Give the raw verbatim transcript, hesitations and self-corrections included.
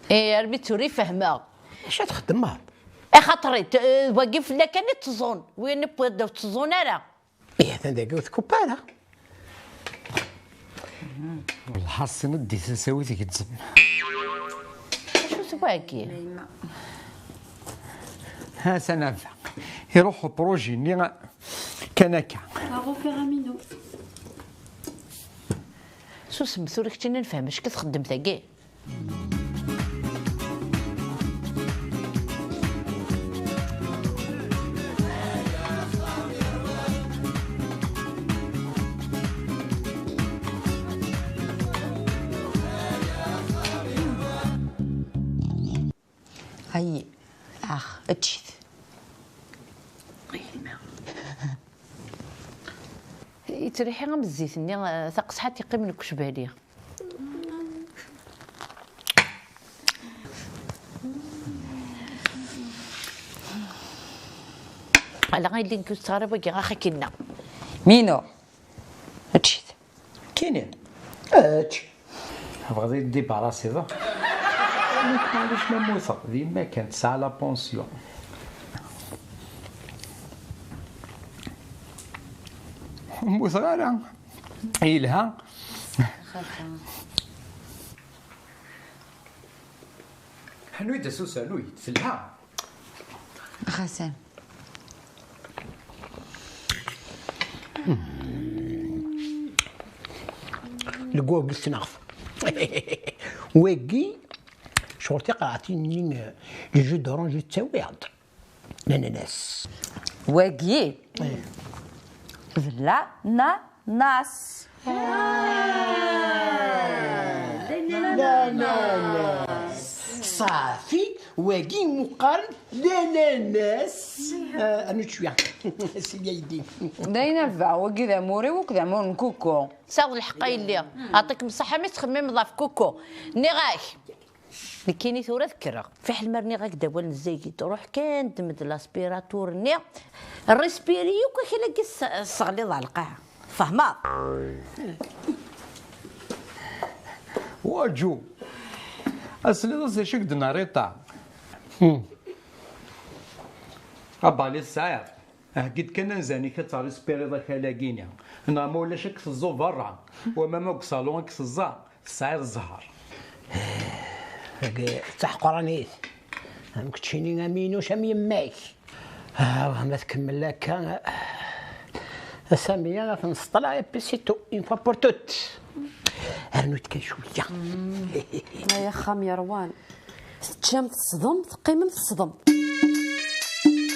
Eh, armi d tura i fehmeɣ. Acu ad txeddmeḍ? Axaṭer-it, eh, wagi fell-ak kan i ttẓun. Win n wwiḍ ur ttẓun ara. Ih, atan dagi ur tkupp ara. Lḥaṣin d-isasawit gezzem. Acu-t wagi? Ha-s-an a baba. Iruḥ upṛuji-nni kan akka. Bravo, Ferramino. Susem, tura keččini nefhem acu txeddem tagi. Ay, ax, ečč-it. Yettriḥi am zzit-nni, eh, taqesḥant yeqqimen deg ucbali. Ala, ay llin kusteɣ ara wagi, ax akinna. Mino, ečč-it. Kini, ečč. Tebɣiḍ ad yi-d-tibarasiḍ? Nekk maɛlic ma mmuteɣ, d yemma kan tesɛa la pension. Ur mmuteɣ ara. Yelha. Ḥnu-yi-d asussan, ur yi-d telha. Xasan. Lgwagel tneɣf. Wagi, ccɣel tiqaɛtin-nni, le jus d'orange i ttawiɣ-d. L'ananas. Wagi, eh, d l'ananas. L'ananas. Ṣafi, wagi muqqaren l'ananas. Eh, anu cwiya. Sidi aydi. D ayen a baba, wagi d amur-iw akked amur n kuku. Tesɛiḍ lḥeqq a yelli. Aṭikem ṣṣeḥḥa mi tettxemmimeḍ ɣef kuku. Nniɣ-ak. Nekkini tura ad kkreɣ. Fiḥel ma rniɣ-ak-d awal n zzayed, ruḥ kan ddem-d l'aspirateur-nni, respirer akk akal-agi s-, tesseɣliḍ ɣer lqaɛa. Tfehmeḍ? Waǧu. Asliḍ-as d acu i k-d-nerra iṭa. Hmm. Abali tesɛiḍ. Heggi-d kan anzan-ik ad terrispiriḍ akal-agi-ni. Neɣ ma ulac ad k-teẓẓu berra. Wama ma deg uṣalun ad k-teẓẓa, tesɛiḍ zzher. Tagi d taḥeqranit. Am keččini am yinuc am yemma-k. Ah, ma tkemmel akka, a Sami, ad t-nesṭel, et puis c'est tout, une fois pour toutes. Rnu-t kan cwiya. Ay axxam yerwan. Teččam teṣdem, teqqimem teṣdem.